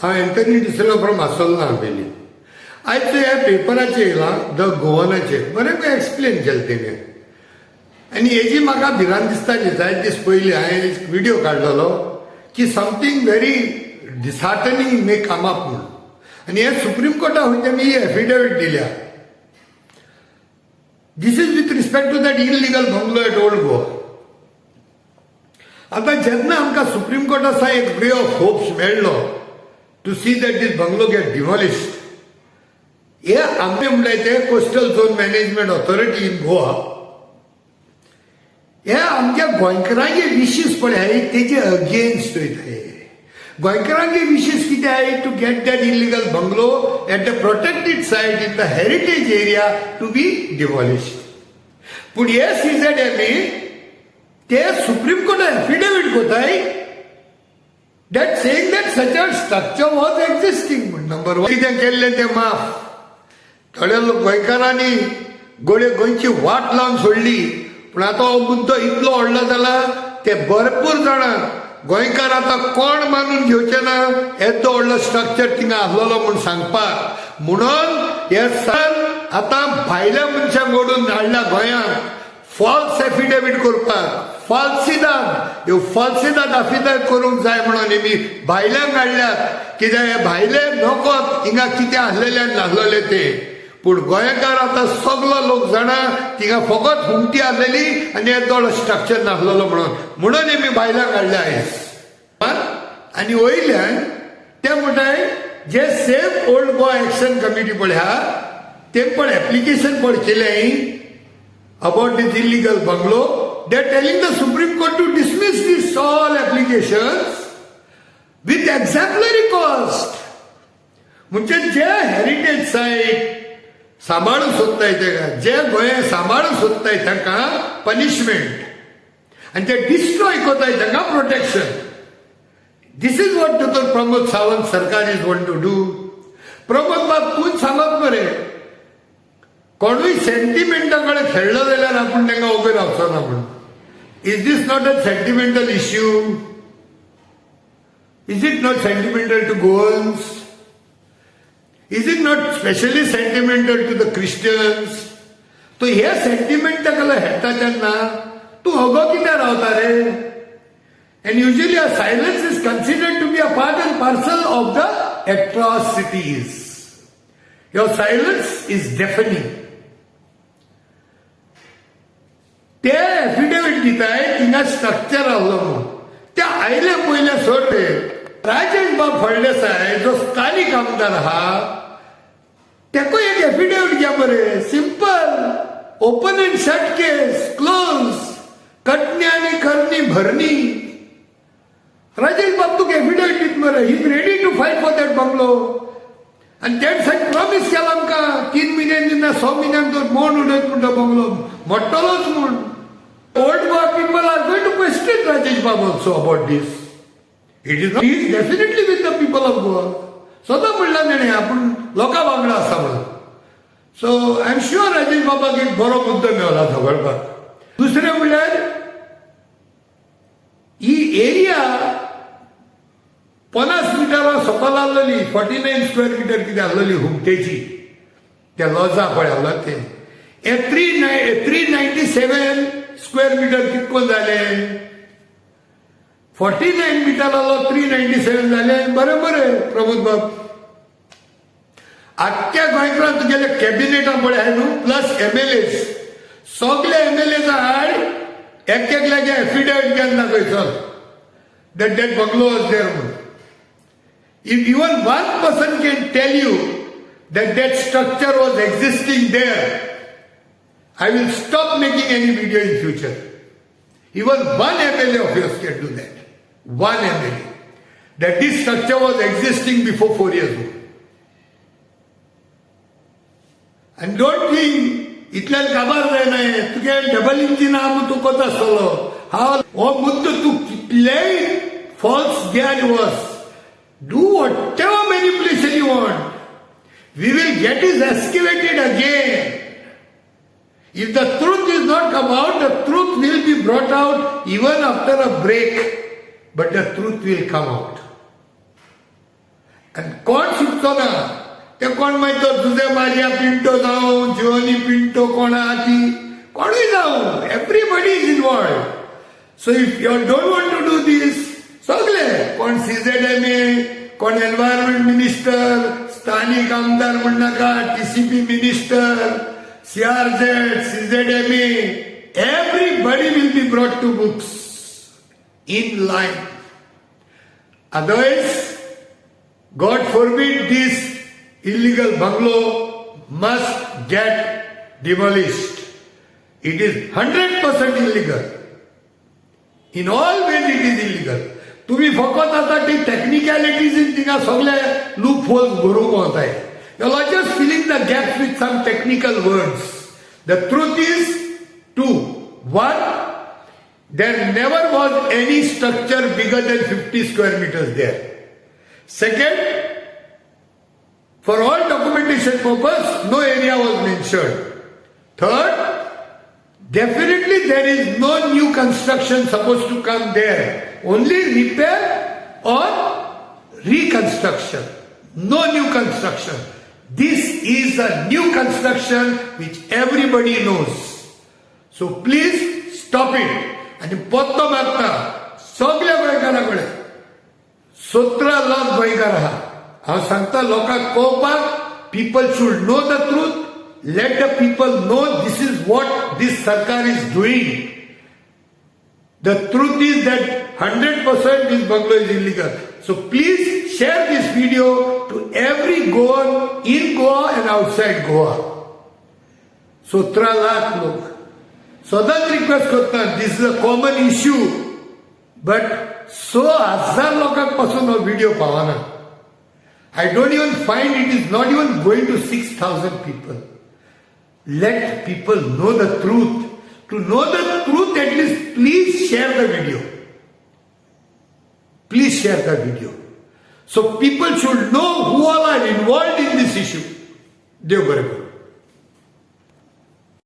हांव Anthony D'Silva from आसोल्ला Ambelim. आयज ह्या पेपराचेर येयला, the गोवनाचेर बरें एक्सप्लेन केलें तेणें. आनी हेजी म्हाका भिरांत दिसताली जायते दीस पयलीं हांवें एक विडियो काडलेलो की something very disheartening may come up म्हूण. आनी हे सुप्रीम कोर्टा खंय तेमी ही एफिडेवीट दिल्या. This is with respect to that illegal bungalow at Old Goa. आतां जेन्ना आमकां सुप्रीम कोर्टा एक रे ऑफ होप्स मेळ्ळो to see that this bungalow get demolished, हे आमचे म्हणल्यार ते Coastal Zone Management Authority in Goa हे आमच्या गोंयकारांचे विशीस पळय आहाय तेजे अगेन्स्ट वयता. गोंयकारांचे विशीस कितें आहाय? To get that illegal bungalow at the protected site in the heritage area to be demolished. पूण हे सीझेड एम ते सुप्रीम कोर्टात एफिडेवीट कोताय that saying that such a structure was existing म्हूण. नंबर वन, कितें केल्लें तें माफ. थोड्या लोक गोंयकारांनी गोडे गोंयची वाट लावन सोडली. पूण आतां हो मुद्दो इतलो व्हडलो जाला, ते भरपूर जाणां गोंयकार आतां कोण मानून घेवचे ना येदो व्हडलो स्ट्रक्चर थिंगा आसलेलो म्हूण सांगपाक. म्हणून हे सन आतां भायल्या मनशांक ओडून हाडल्या गोंयांत फॉल्स एफिडेवीट करपाक. फाल्सिदाद, ह्यो फाल्सिदाद आफिदाद करूंक जाय म्हणून हेमी भायल्यांक हाडल्यात. कित्याक हे भायले नकोत हिंगा कितें आसलेले आनी नासलेले ते. पूण गोंयकार आतां सगलो लोक जाणा थिंगा फकत हुमटी आसलेली आनी येदो स्ट्रक्चर नासलेलो म्हणून. म्हणून हेमी भायल्यांक हाडल्या आयज. आनी वयल्यान ते म्हणटाय जे Save Old Goa Action Committee पळय आहा, ते पण एप्लिकेशन पळय केलें about this illegal bungalow. They are telling the Supreme Court to dismiss these all applications with exemplary cost. म्हणजे जे हेरिटेज सायट सांबाळूंक सोदताय तेका, जे गोंय सांबाळूंक सोदताय तांकां पनिशमेंट आनी ते डिस्ट्रॉय कोताय तांकां protection. This is what Doctor Pramod Sawant सरकार is want to do. Pramod बाब, तूंच सांगत मरे, कोणूय सेंटिमेंटा कडेन खेळ्ळो जाल्यार आपूण तांकां उबे रावचो ना म्हणून. Is this not a sentimental issue? Is it not sentimental to Goans? Is it not specially sentimental to the Christians? तो हे सेंटिमेंट ताका हेडटा तेन्ना तूं ओगो कित्याक रावता रे? And usually a silence is considered to be a part and parcel of the atrocities. Your silence is deafening. ते affidavit दिताय थिंगा स्ट्रक्चर आहलो म्हणून. ते आयले पयले सोड, राजेश बाब फळदेसाय जो स्थानीक आमदार आहा, तेका एक एफिडेवीट घ्या मरे. Simple, open and shut case close. Katni आनी करणी भरणी. राजेश बाब तुका एफिडेवीट दित मरे. He is ready to fight for that bungalow. आनी तेणें सायब प्रॉमीस केला आमकां, 3 म्हयन्यान दिना, 6 म्हयन्यान तो मोड उडयत म्हणटा, बंगलो मोडटलोच म्हूण. Old Goa people are going to question Rajesh Bab also about this. It is is definitely with the people of Goa. सदां म्हणलां तेणें आपूण लोकां वांगडा आसा म्हणून. So I am sure Rajesh बाबाक एक बरो मुद्दो मेवला झगडपाक. दुसरें म्हणल्यार ही एरिया 50 मिटरां सकयल आहलेली, 49 स्क्वेअर मिटर कितें आहलेली हुमटेची, ते लॉजा पळय आहलो ते, हे 397 square meter कितको जाले? 49 मिटर आहलो, 397 जाले. बरें बरें प्रमोद बाब, आख्ख्या गोंयकारान तुगेले कॅबिनेटां पळय आहाय न्हू, प्लस एमएलएस, सगळे एमएलएचा हाड, एक एकल्याचे एफिडेविट घेवन दाखय चल that that bungalow was there म्हणून. If even one person can tell you that that structure was existing there, I will stop making any video in future. Even one MLA of yours can do that. One MLA. That this structure was existing before 4 years old. And don't think इतल्यान काबार जायना. तुगे double engine आहा म्हूण तूं कोता आसतलो. हा हो मुद्दो तूं कितलेय फॉल्स घे आनी वच, do whatever manipulation you want, we will get it excavated again. If the truth is not come out, the truth will be brought out even after a break, but the truth will come out. आनी कोण सुटचो ना. ते कोण मागीर तो Jose Maria Pinto जावं, जिओनी पिंटो कोण आहा ती, कोणूय जावं, everybody is involved. So if you don't want to do this, सगळे कोण सीझेडएमए, कोण एनवायरमेंट मिनिस्टर, स्थानिक आमदार म्हणनाका, TCP minister, CRZ, CZMA, everybody will be brought to books in line. Otherwise, God forbid, this illegal bungalow must get demolished. It is 100% illegal. In all ways it is illegal. तुम्ही फकत आता ती technicalities थिंगा सगळे loop holes भरूंक वताय. You are just filling the gaps with some technical words. The truth is two. One, there never was any structure bigger than 50 square meters there. Second, for all documentation purpose, no area was mentioned. Third, definitely there is no new construction supposed to come there. Only repair or reconstruction. No new construction. This is a new construction which everybody knows. So please stop it. आणि पत्तो मागता सगळ्या गोंयकारा कडेन, 17 लाख गोंयकार आहा, हांव सांगता लोकांक कळपाक, people should know the truth. Let the people know this is what this सरकार is doing. The truth is that 100% this bungalow is illegal. So please share this video to every Goan in Goa and outside Goa. 17 lakh लोक सदांच request करता, this is a common issue, but 6,000 लोकांक पासून हो video पावना. I don't even find, it is not even going to 6,000 people. Let people know the truth. To know the truth, at least please share the video. Please share the video. So people should know who all are involved in this issue. देव बरें करूं.